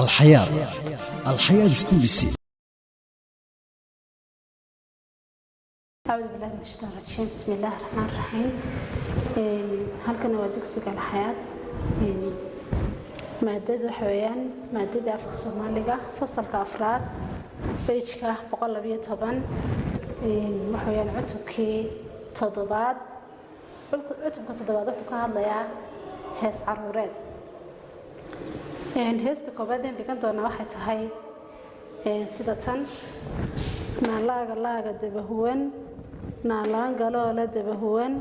Alxayaad, Alxayaad Schools. أعوذ بالله من الشيطان الرجيم، بسم الله الرحمن الرحيم. Halkan waa dugsiga Alxayaad. Maadada waxa weeyaan maadada afka Soomaaliga, fasalka afraad, page-ka 112. Waxa weeyaan cutubkii toddobaad. Cutubka toddobaad wuxuu ka hadlayaa hees caruureed. Heesta koobaad een dhigan doonaa waxay tahay sida tan: naalaaga laaga dabahuwan, naalaan galoola dabahuwan,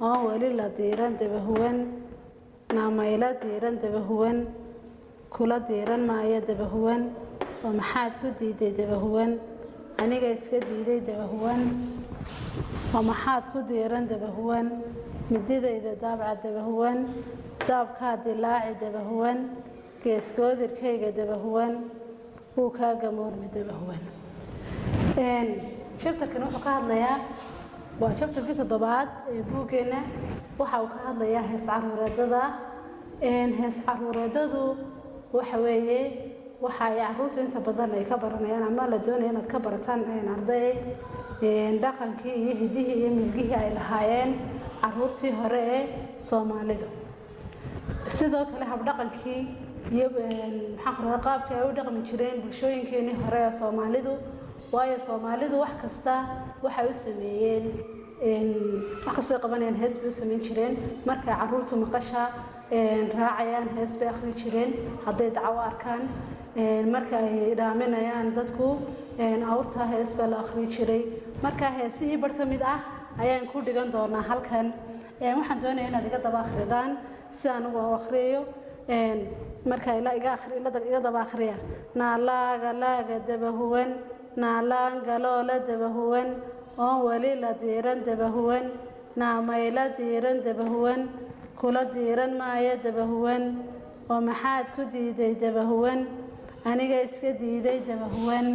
oon weli la diiran dabahuwan, naamayla diiran dabahuwan, kula diiran maayo dabahuwan, oo maxaad ku diiday dabahuwan, aniga iska diiday dabahuwan, oo maxaad ku diiran dabahuwan, mididayda daabca dabahuwan, daabkaa dilaaci dabahuwan, geeskoodirkayga dabahuwan, wuu kaa gamoormi dabahuwan. Chapterkan wuxuu ka hadlayaa, waa chapterkii toddobaad ee buuggeena. Waxa uu ka hadlayaa hees caruureedada. Hees caruureedadu waxa weeye waxa ay caruurtu inta badan ay ka baranayaan, ama la doonaya inaad ka barataan, arday, dhaqankii iyo hidihii iyo milgihii ay lahaayeen caruurtii hore ee Soomaalidu. Sidoo kale habdhaqankii iyo, maxaan ku rahdaa, qaabkii ay u dhaqmi jireen bulshooyinkeenii hore ee Soomaalidu. Waayo, Soomaalidu wax kasta waxay u sameeyeen, wax kastoo qabanayaan hees bay u sameyn jireen. Markay caruurtu maqasha raacayaan, hees bay akhri jireen. Hadday dacwo arkaan, marka ay dhaaminayaan dadku awrta, hees baa la akhri jiray. Marka heesihii bar ka mid ah ayaan ku dhigan doonaa halkan. Waxaan doonaya inaad iga daba akhridaan si anigu u akhriyayo. Marka iga daba akhriya: naalaaga laaga dabahuwan, naalaan galoola dabahuwan, oon weli la diiran dabahuwan, naamayla diiran dabahuwan, kula diiran maayo dabahuwan, oo maxaad ku diiday dabahuwan, aniga iska diiday dabahuwan,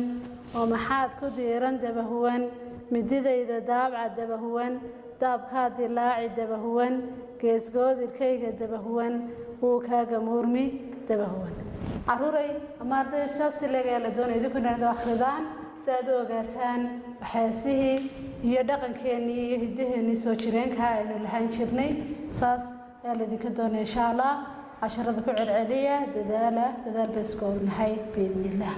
oo maxaad ku diiran dabahuwan, mididayda daabca dabahuwan, daabkaa dilaaci dabahuwan, geesgoodirkayga dabahuwan, wuu kaaga muurmi dabahuwan. Caruuray ama arday, saas leegayaa la doonaya idinku inaad akhridaan si aad u ogaataan waxyaasihii iyo dhaqankeennii iyo hidaheennii soo jireenka aynu lahaan jirnay. Saas ayaa laydinka doonaya, insha Allah. Casharada ku celceliya, dadaala, dadaal bay iska ognahay, biidni illah.